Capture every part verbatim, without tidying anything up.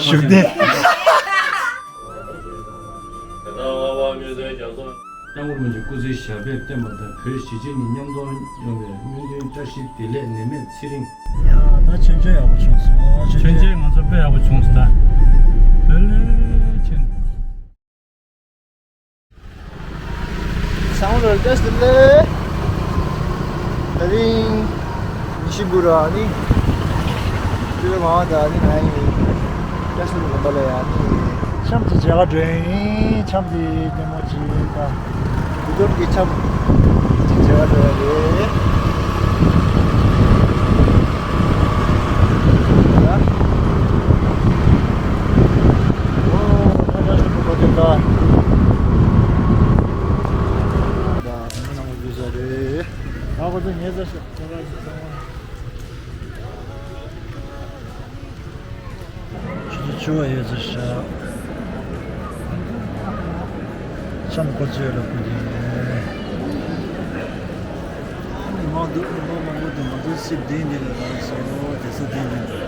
ཞུགས་ཏེ། སྐྱབས་མགོན་རིན་པོ་ཆེ་སྐུ་ཚེ་ཞབས་པད་བརྟན་པ་དང་བོད་གཞིས་བྱེས་གཉིས་མཉམ་གཏོགས་ཡོང་བའི་སྨོན་འདུན་བཀྲ་ཤིས་བདེ་ལེགས་ནད་མེད་ཚེ་རིང་། ཡ་ད་མཆོད་མཇལ་ཡག་པོ་བྱུང་སོང་། མཆོད་མཇལ་ང་ཚོ་དཔེ་ཡག་པོ་བྱུང་སོང་ད། བོད་ལས་ཆེན། སང་ལོར་བཀྲ་ཤིས་བདེ་ལེགས། ད་རིང་ཉི་ཤུ་དགུ་ར་ནི། དེ་མ་བ་ད་ནི་ང་ཡི་བཀྲ་ཤིས་ལ་འབའ་ལ་ཡ་ནི། འཆམ་གྱི་མཇལ་ཁ་འགྲོ་ཡིན། འཆམ་གྱི་ལྟད་མོ་ཅིག་ད། དེ་དོན་གྱི་འཆམ་གྱི་མཇལ་ཁ་འགྲོ་ཡ་རེད། ཆུ་ཚོད་བཅུ་པ་ཡོད་ཚོད་ཤག་འཆམ་འགོ་ཚུགས་ལ་སྐུ་མཁྱེན། ཨ་ནི་མང་འདུག་ཨ་ནི་མང་མང་པོ་འདུག་ང་ཚོའི་སྲིད་དེ་འདི་ལ་ལངས་སོང་། དེ་ཚོ་དེ་འདི་འདུག་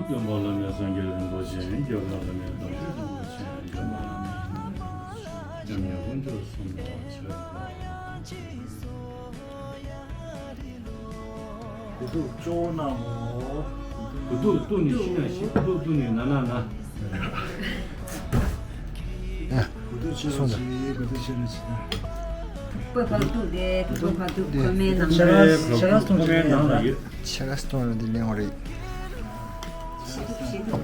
སྐྱོན་པ་བླ་མེད་སངས་རྒྱས་རིན་པོ་ཆེ། སྐྱོན་པ་བླ་མེད་དམ་ཆོས་རིན་པོ་ཆེ། སྐྱོན་པ་བླ་མེད་སྐྱོན་མེད་དཀོན་མཆོག་གསུམ་ལ་མཆོད་པ། དགུ་ཐུག་གཅོ་བོ་གནང་ངོ་། དགུ་ཐུག་གཏུག་ནས་ཤི་ན་ཤི། དགུ་ཐུག་གཏུག་ནས་ན་ན་ན། ཨ། གུ་དུ་ཆེ་རུ་ཆེ། གུ་དུ་ཆེ་རུ་ཆེ། སྤོས་ཕག་ཐུག་དེ་སྤོས་ཕག་ཐུག་ཁོལ་མའི་ནང་ལ། ཆེ་ར་ཆེ་ར་སྟོང་ཆེ་ཁོལ་མའི་ནང་ལ་ཡོད། ཆེ་ར་སྟོང་ལ་འདི་ལེན་འོ་རེད། ཤི་ཐུག་ཤི་ཐུག་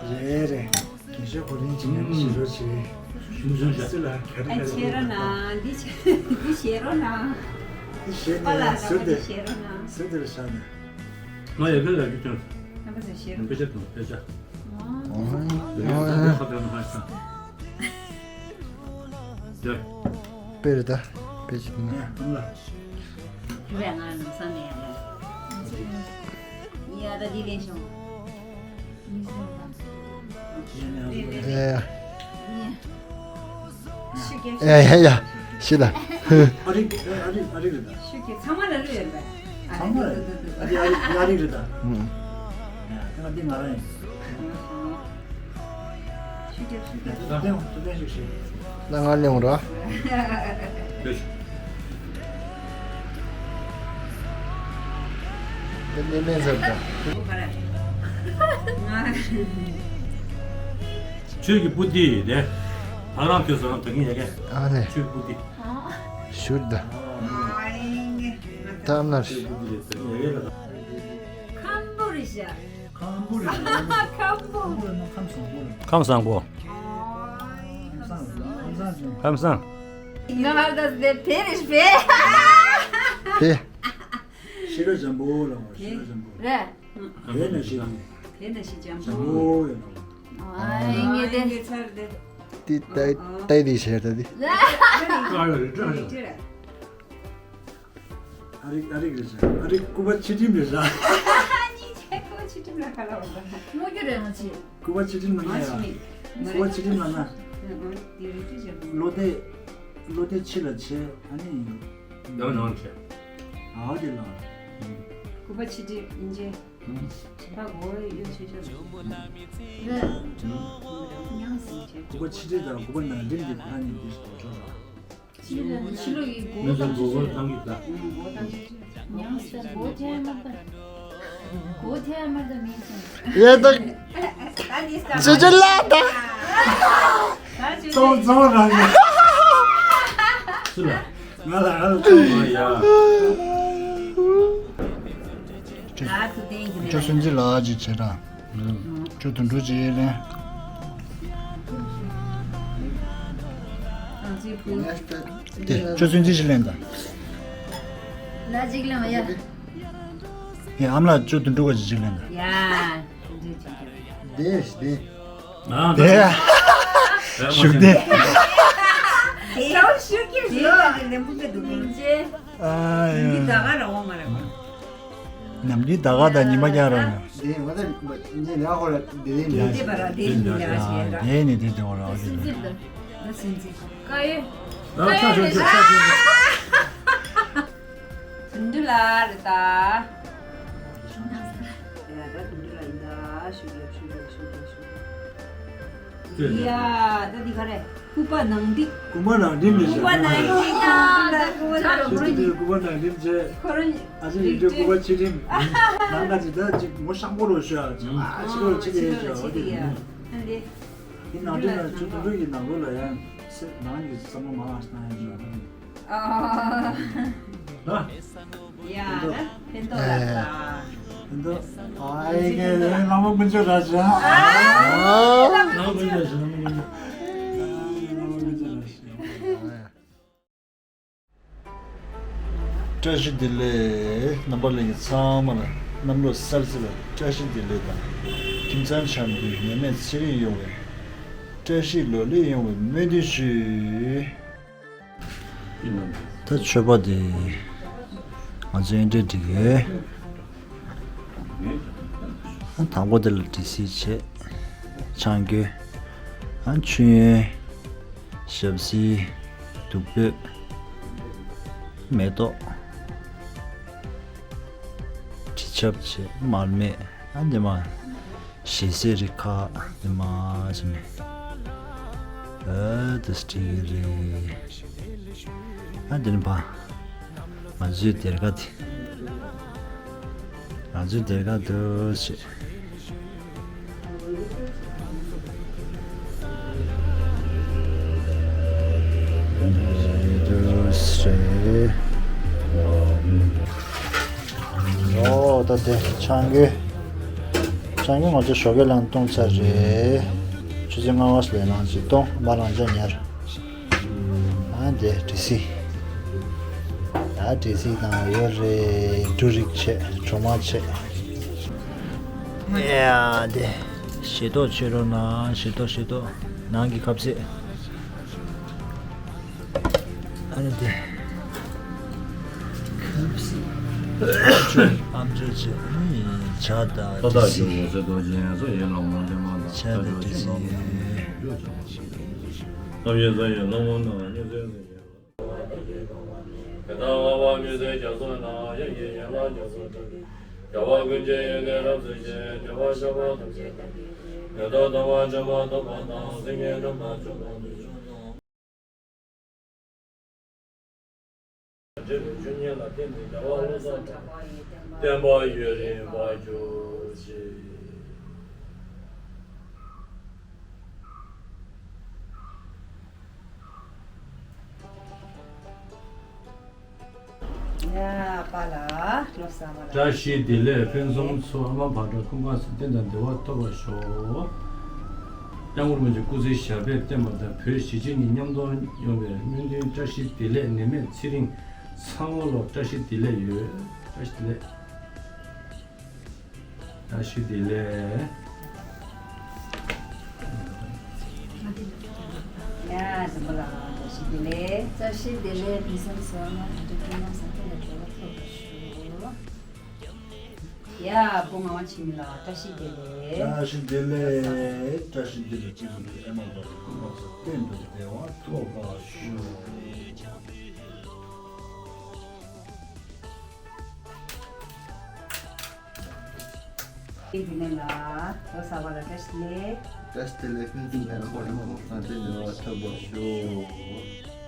རེད་རེད། རྒན་ཤོས་གོ་རིན་ཆེན་ཤི་རོ་ཆེ། ཤུམ་ཤུམ་ཤ། སུ་ལ་ག་རེ་ག་རེ་ཆེ་རོ་ན། འདི་ཆེ་འདི་ཤེ་རོ་ན། འདི་ཤེ་ན་ཟུར་དེ་ཤེ་རོ་ན། ཟུར་དེ་ལ་ཤ་ན། ང་ཡ་གི་ལ་གི་ཅང་། ཨ་ཕ་ས་ཤེ་རོ། དཔེ་ཆ་དང་དཔེ་ཆ། ཨོ། ཨོ། ཨོ། ཨོ། དཔེར་ད། དཔེ་ཅིག་ན། ཡ་ང་ནང་སང་ནས་ཡ་ལ། ཡ་ད་འདི་ལེན་ཤོག་ཡ་ཡ། ཤུ་ཀེ། ཡ་ཡ་ཡ། ཤི་ད། ཨ་རིག་ཨ་རིག་ཨ་རིག་རེད་ད། ཤུ་ཀེ་ཚང་མ་ལ་ལུས་ཡོད་པས། ཚང་མ་ལ་ཨ་རིག་ཨ་རིག་ཨ་རིག་རེད་ད། ཨུ། ཡ་ད་ང་འདི་ང་རང་ཡིན། ཤུ་ཀེ་ཤུ་ཀེ། ད་ལྟ་ང་ལེན་འོང་ར། ལེན་ལེན་ཟེར་ད། ང་། ཆོས་ཀྱི་བུ་འདི་ཡིན་ཏེ། ཨ་རང་ཁྱོད་ཟ་རང་ད་གིན་ཡ་གི་ཨ་ནི་ཆུ་བུ་དི་ཤུར་ད་ཐབ་ན་ཆུ་བུ་དི་རེད་ད་གིན་ཡ་གི་ལ། ཁམ་བུ་རི་ཤ། ཁམ་བུ་རི་ཤ། ཁམ་བུ། ཁམ་བུ་རི་ནོ་ཁམ་བཟང་པོ་རེད། ཁམ་བཟང་པོ། ཁམ་བཟང་། ཁམ་བཟང་། ང་ཧར་དང་དེ་བེ་རི་ཤ་བེ། བེ། ཤེས་རབ་འཇམ་པོ་ལ་ཤེས་རབ་འཇམ་པོ། རེད། དེ་ནས་ཤེས་རབ། དེ་ནས་ཤེས་འཇམ་པོ། འཇམ་པོ་ཡོད་ནོ། ཨ་ཡིན་ངེས་དེ། ངེས་ཚར་དེ། ཏི་ཏའི་ཏའི་དེ་ཤེས་རབ་དེ། ཨ་རིག་ཨ་རིག་རེད་ཤག་ཨ་རིག་སྐུ་པ་ཆེ་ཁྲིམས་རེད་ཤག་གཉིས་ཆེ་སྐུ་པ་ཆེ་ཁྲིམས་ལ་ག་ལ་འོང་ད། སྔོ་རྒྱུ་རེད་ང་ཆེ། སྐུ་པ་ཆེ་ཁྲིམས་ལ་ང་ཡ། སྐུ་པ་ཆེ་ཁྲིམས་ལ་ང་། ལོ་དེ། ལོ་དེ་ཕྱི་ལ་ཆེ་ཨ་ནི། ཡང་ནང་ཆེ། ཨ་དེ་ལ། སྐུ་པ་ཆེ་ཁྲིམས་ཨིན་ཅེ། ཆེ་བ་གོ་ཡོད་ཆེ་ཆེ། སྐུ་པ་ཆེ་ཁྲིམས་དང་སྐུ་པ་ནང་ཁྲིམས་ཀྱི་ཕ་ནི་འདི་སོ་ཅོ་ར། ཕྱི་ལོགས་ཀྱི་སྒོ་ནས་སྒོ་སྒོ་བཏང་གི་ད། ཉང་སེ་སྒོ་ཐེ་མར་ད། སྒོ་ཐེ་མར་ད་མིན་སོང་། ཡེ་ད། ཅི་ཅི་ལ་ད། ཙོང་ཙོང་རང་ཡ། སུ་ལ། ང་ལ་ང་ལ་ཙོང་མ་ཡ། ཁྱོད་སུན་ཙི་ལ་ཅིག་བྱེད་དང་། ཁྱོད་དུད་འགྲོ་ཅིག་ལེན། དེ་ཁྱོད་སུན་ཙི་ཅིག་ལེན་དང་། ལ་ཅིག་ལེན་ཡ། ཡ་ཨམ་ལ་ཁྱོད་དུད་འགྲོ་བ་ཅིག་ཅིག་ལེན་དང་། ཡ། དེ་དེ། དེ། ཞུགས་དེ། དེ་ཞུགས་ཀྱི་ཞུགས་ལ་ལེན་པུ་ཀེ་དུ་ཀེ། ཨ་ཡ། འདི་ད་ག་ར་འོང་མ་ར་མ། ནམ་རྒྱུན་ད་ག་དང་ཉི་མ་རྒྱང་རིང་། དེ་ང་ཚོ་ཉེ་ལ་ཧོ་ལ་དེ་རིང་ལ་དེ་བ་ར་དེ་རིང་ལ་ཞེས་ར། དེ་ནི་དེ་དེ་བ་ར་ཨོ་ཅི་ར། ད་སིན་ཙི་ཀ་ཡེ། ད་ཆ་ཆ་ཆ་ཆ་ཆ། དུན་དུ་ལ་རེ་ད། ཡ་ད་དུན་དུ་ལ་ཡིན་ད་ཞུ་རྒྱབ་ཞུ་རྒྱབ་ཞུ་རྒྱབ་ཞུ། ཡ་ད་འདི་ག་རེ། སྐུ་པ་ནང་ཏིག་སྐུ་པ་ནང་ཏིག་མི་ཤེས། སྐུ་པ་ནང་ཏིག་ཡ་ད་སྐུ་པ་ནང་ཏིག་ཆུ་ཏི་ཏི་སྐུ་པ་ནང་ཏིག་བྱས། ཁོ་རང་ཨ་ཅེ་ཡིན་དུས་སྐུ་པ་ཆེ་ཁྲིམས། ནང་ག་ཅིག་ད་ཅིག་མོ་ཤང་པོ་རོ་ཤོད་ཨ་ཅེ་ཨ་ཕྱི་རོ་ཆེ་ཁྲིམས་ཤོད་ཨོ་དེ་ཡིན། ཨ་འདི། དེ་ནང་ཏིག་ལ་ཆུ་ཏི་ཏི་གི་ནང་ལོགས་ལ་ཡང་སེ་ནང་གི་བསམ་བློ་མང་ང་ཞིག་བཏང་ཡ་ཞོད་ཨ། ཡ་ད་ཕན་ཐོགས་ལ་ད། ཕན་ཐོགས་ཨ་ཡེ་གེ་ལེ་ལ་མོ་ཀུན་ཅོ་ར་ཤ། ལ་མོ་ཀུན་ཅོ་ར་ཤ། ལ་མོ་ཀུན་ཅོ་ར་ཤ། བཀྲ་ཤིས་བདེ་ལེགས། རྣམ་པ་ལྷན་རྒྱས་ཚང་མ་ལ་གནམ་ལོ་གསར་ཚེས་ལ་བཀྲ་ཤིས་བདེ་ལེགས་དང་། ཁྱིམ་ཚང་འཆམ་མཐུན་ནད་མེད་ཚེ་རིང་ཡོང་བའི་བཀྲ་ཤིས་ལོ་ལེགས་ཡོང་བའི་སྨོན་འདུན་ཞུ། ད་མཆོད་པ་དེ་ང་ཚོ་ཨེ་འདྲས་སྒྲིག་གི། ཨ་དང་པོ་དེ་ལ་དྲི་ཟིལ་བྱས། ཆང་གོས། ཨ་མཆོད་ཡོན། ཞབས་བསིལ། བདུག་སྤོས། མེ་ཏོག་དྲི་ཆབ་བྱས་མར་མེ། ཨ་འདི་མ། ཞལ་ཟས་རིགས་ཁག་འདི་མ་བྱས་ནས། ཨ་དེ་སྤྲད་གི་རེད། ཨ་འདི་ནི་ཕ། ང་ཚོའི་སྡེར་ཁ་དེ། ང་ཚོའི་སྡེར་ཁ་དུ་བྱས། ཨོ་ད་དེ་ཆང་གི། ཆང་གི་ང་ཚོ་ཞོགས་ཀས་ལངས་བཏུང་ཚར་རེད། ཆུ་ཚོད་ལྔ་པ་ལས་ལངས་ཅིག་བཏུང་མ་ལངས་ཅག་ཉར། ཨ་འདི་དྲི་ཟིལ། ད་དྲི་ཟིལ་དང་ཡོད་རེད། འབྲུ་རིགས་བྱས་གྲོ་མ་བྱས། ཡ་འདི་ཞལ་ཏོག་མཆོད་རོགས་གནང་། ཞལ་ཏོག་ཞལ་ཏོག་ནང་གི་ཁ་ཟས། ཨ་ནི་འདི། ཨམ་ཅོག་བྱས། ཨ་ནི་ཇ་དང་དྲི་ཟིལ། ཇ་དང་དྲི་ཟིལ། འབྲས་བུ་ཆོས་ཉིད་ལ་བརྟེན་ནས་རྒྱལ་བ་བློ་བཟང་གྲགས་པ་ཡི་བསྟན་པ་ཡུན་རིང་བར་གྱུར་ཅིག། ཡ། པཱ་ལགས་ལོ་གསར་པ་ལགས། བཀྲ་ཤིས་བདེ་ལེགས། ཕུན་སུམ་ཚོགས། ཨ་མ་བག་དྲོ་ཀུན་དགའ་བཟང་། བསྟན་དང་བདེ་བ་ཐོབ་པར་ཤོག། སྐྱབས་མགོན་རིན་པོ་ཆེ་སྐུ་ཚེ་ཞབས་པད་བརྟན་པ་དང་། བོད་གཞིས་བྱེས་གཉིས་མཉམ་གཏོང་ཡོང་བའི་སྨོན་འདུན། བཀྲ་ཤིས་བདེ་ལེགས། ནད་མེད་ཚེ་རིང་། ཚང་མ་ལ་བཀྲ་ཤིས་བདེ་ལེགས་ཡོད། བཀྲ་ཤིས་བདེ་ལེགས། བཀྲ་ཤིས་བདེ་ལེགས། ཡ། འཛམ་བུ་ལགས་བཀྲ་ཤིས་བདེ་ལེགས། བཀྲ་ཤིས་བདེ་ལེགས། ཕུན་སུམ་ཚོགས། ཨ་མ་བག་དྲོ་ཀུན་དགའ་བཟང་། བསྟན་དང་བདེ་བ་ཐོབ་པར་ཤོག། ཡ། བུ་ངག་དབང་འཆི་མེད་ལགས་བཀྲ་ཤིས་བདེ་ལེགས། བཀྲ་ཤིས་བདེ་ལེགས། བཀྲ་ཤིས་བདེ་ལེགས། ཕུན་སུམ་ཚོགས། ཨ་མ་བག་དྲོ་ཀུན་དགའ་བཟང་། བསྟན་དང་བདེ་བ་ཐོབ་པར་ཤོག། བསྟན་འཛིན་ལགས་ལོ་གསར་པ་ལ་བཀྲ་ཤིས་བདེ་ལེགས། བཀྲ་ཤིས་བདེ་ལེགས། ཕུན་སུམ་ཚོགས། ཨ་མ་བག་དྲོ་ཀུན་དགའ་བཟང་། བསྟན་དང་བདེ་བ་ཐོབ་པར་ཤོག།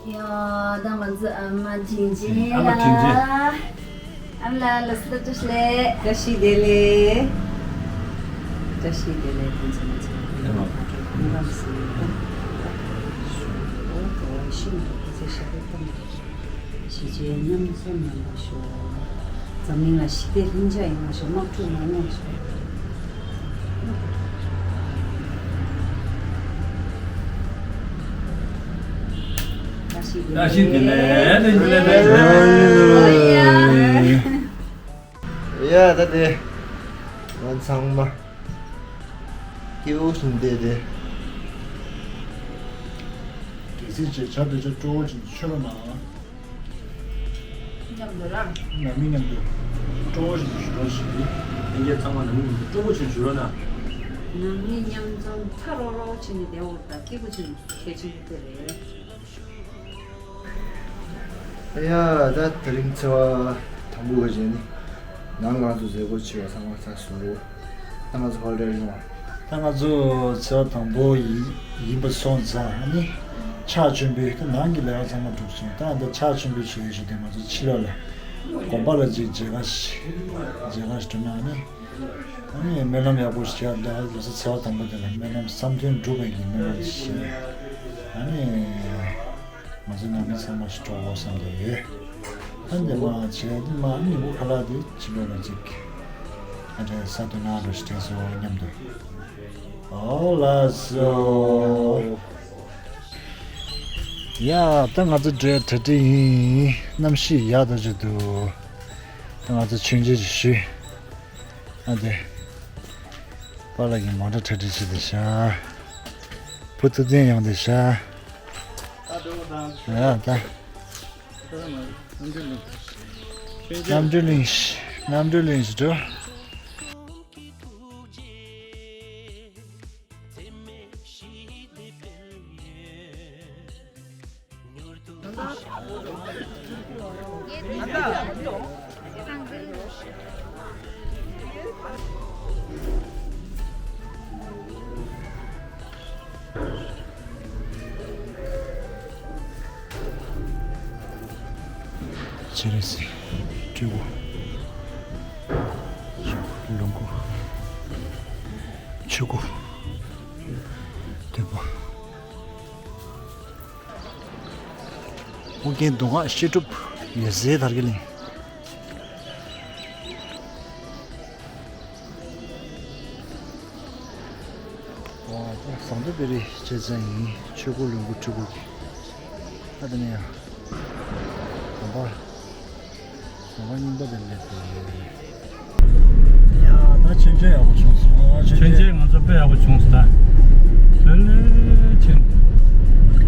ཡ། ད་ང་ཚོ་ཨ་མ་དྲིན་ཅན་ཨ་མ་དྲིན་ཅན། ལགས། ཨ་མ་ལགས་ལོ་གསར་བཀྲ་ཤིས་བདེ་ལེགས། བཀྲ་ཤིས་བདེ་ལེགས། བཀྲ་ཤིས་བདེ་ལེགས། ཕུན་སུམ་ཚོགས། ཨ་མ་ལགས་ལོ་གསར་བཀྲ་ཤིས་བདེ་ལེགས། གཞིས་བྱེས་མཉམ་འཛོམས་ཡོང་བ་ཤོག། འཛམ་གླིང་ལ་ཞི་བདེ་ལྷིང་འཇགས་ཡོང་བ་ཤོག། དམག་འཁྲུག་མ་ཡོང་བ་ཤོག། བཀྲ་ཤིས་བདེ་ལེགས། བཀྲ་ཤིས་བདེ་ལེགས། བཀྲ་ཤིས་བདེ་ལེགས། ཡ། ད་དེ་ང་ཚང་མ་སྐྱིད་པོ་བྱུང་བསྡད་དེ། གལ་སྲིད་བྱས་བྱ་དེ་ཆ་སྤྲོ་བོ་ཅིག་མཆོད་རོགས་གནང་། མཉམ་དུ་ར། ནང་མི་མཉམ་དུ་སྤྲོ་བོ་ཞིག་ཞུ་རོགས་ཞུ། ལྷན་རྒྱས་ཚང་མ་ནང་མི་མཉམ་དུ་སྤྲོ་བོ་ཞིག་ཞུ་རོགས་གནང་། ནང་མི་མཉམ་འཛོམས་ཚ་རོག་རོག་བྱས་ནས་བསྡད་འོ། ད་སྐྱིད་པོ་བྱུང་གལ་ཆེན་པོ་དེ་རེད། ཡ། ད་དེ་རིང་ཚེས་པ་དང་པོ་གི་རྗེས་ནི་ནང་ང་ཚོ་མཛད་སྒོ་བྱས་པ་ཚང་མ་ཚར་སོང་། ད་ང་ཚོ་ཧོལ་ཌེ་ཡོང་བ། ད་ང་ཚོ་ཚེས་པ་དང་པོ་ཡིན་ཡིན་པ་སོང་ཙང་ཨ་ནི་ཕྱག་མཆོད་འབུལ། ད་ནང་གི་ལས་ཀ་ཚང་མ་གྲུབ་སོང་། ད་ད་ཕྱག་མཆོད་འབུལ་བྱེད་ཡོད་ཞུ་དེ། ང་ཚོ་ཕྱི་ལོགས་ལ་དགོན་པ་ལ་ཅིག་མཇལ་ཁ་ཞིག་མཇལ་ཁ་ཞིག་འགྲོ་ན་ཨ་ནི་ཨ་ནི་སྨོན་ལམ་ཡག་པོ་ཞིག་བྱས། ད་ལོ་གསར་ཚེས་པ་དང་པོ་དེ་ལ་སྨོན་ལམ་བསམ་དོན་འགྲུབ་པའི་གི་སྨོན་ལམ་ཞིག་བྱས། ཨ་ནི། ང་ཚོ་ནང་མི་ཚང་མ་ཞིག་འགྲོ་དགོས་བསམ་བསྡད་ཡོད། ཨ་འདི་མ་བྱས་འདི་མ་ཉིན་གུང་ཁ་ལག་འདི་ཕྱི་ལོགས་ལ་ཅིག་ཨ་འདྲ་ས་དུ་ནང་རུ་ཞིག་དྲན་སོང་མཉམ་དུ། ཨོ་ལགས་སོ། ཡ། ད་ང་ཚོ་འགྲོ་གྲ་སྒྲིག་ཡིན། གནམ་གཤིས་ཡག་ཏུ་ཅིག་འདུག་ད་ང་ཚོ་མཆོད་མཇལ་ཞིག་ཞུས། ཨ་འདི་པཱ་ལགས་ཀྱིས་མོ་ཊ་གྲ་སྒྲིག་བྱས་བསྡད་ཤག་བུ་ཐུབ་བསྟན་ཡོང་བསྡད་ཤག་ཡ་ད། རྣམ་གྲོལ་གླིང་། རྣམ་གྲོལ་གླིང་ཞིག་འགྲོ། སྤྱན་རས་གཟིགས། སྤྲུལ་སྐུ། ལོངས་སྐུ། ཆོས་སྐུ། བདུད་པོ། ཨོ་རྒྱན་མདོ་སྔགས་བཤད་སྒྲུབ་འོད་གསལ་དར་གྱི་གླིང་། ཨོ་ད་ཟངས་མདོག་དཔལ་རི་རྗེས་བཙན་ཡིན། ཆོས་སྐུ་ལོངས་སྐུ་སྤྲུལ་སྐུ་གི། ཨ་ད་ནི་ཡང་། དམ་པ། དམ་པ་རྙིང་པ་དེ་སླེབས་ཏེ། ཡ་ད་མཆོད་མཇལ་ཡག་པོ་བྱུང་སོང་། མཆོད་མཇལ་ང་ཚོ་དཔེ་ཡག་པོ་བྱུང་སོང་ད། ལྷོད་ལྷོད་ཕྱིན།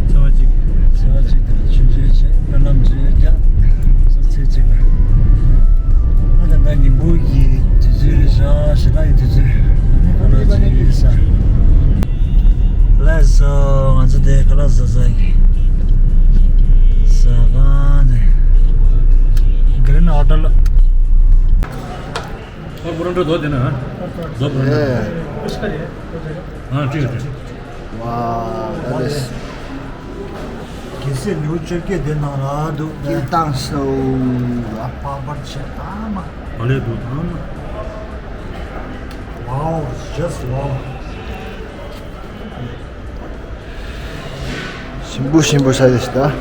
ཚེས་པ་གཅིག་ཚེས་པ་གཅིག་དེ་ལ་མཆོད་མཇལ་བྱས། སྨོན་ལམ་བྱས་རྒྱ། ཚེས་གཅིག་ལ། ཨ་ད་ད་ཉིན་གུང་གི་དུས་ཚོད་རེད་ཤག་ཞལ་ལག་གི་དུས་ཚོད། ཨ་ནི་ཁ་ལག་ཅིག་ཡོད་ས། ལགས་སོ། ང་ཚོ་དེ་ཁ་ལག་ཟ་ས་གི་ཟ་ཁང་དེ། Green Hotel། ཨ་པུ་རོན་ཏོ་རྡོ་དེ་ན། རྡོ་པུ་རོན་ཏོ། ཨ་ཀྲིག་ཀྲིག་ཝ་ད་ལས། གལ་སྲིད་ལེའུ་བཅོ་བརྒྱད་དེ་ནང་ལ་འདུག་ནས། ཀིར་ཏང་སོ་ལ་པགས་པར་བྱེད་ཨ་མ། ག་ལས་འདུག་ཨ་མ། Wow, just wow. ཞིམ་པོ་ཞིམ་པོ་ཟ་རེད་ཤི་ད།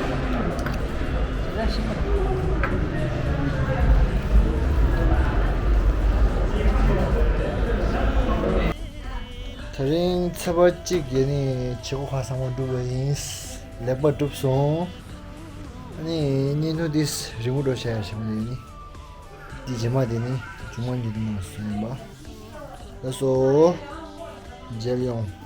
དེ་རིང་ཚེས་པ་གཅིག་ཡིན་ནི་བྱེད་སྒོ་ཁག་ཚང་མ་འགྲུབ་པ་ཡིན། ལེགས་པར་གྲུབ་སོང་། ཨ་ནི་བརྙན་ཐུང་འདི་རིང་པོ་འགྲོ་བྱ་ཡ་ཞིག་མ་ཡིན་ནི། འདི་རྗེས་མ་དེ་ནི་མཇུག་མ་འདི་ནང་སོང་ཡིན་པ། ལགས་སོ། མཇལ་ཡོང་།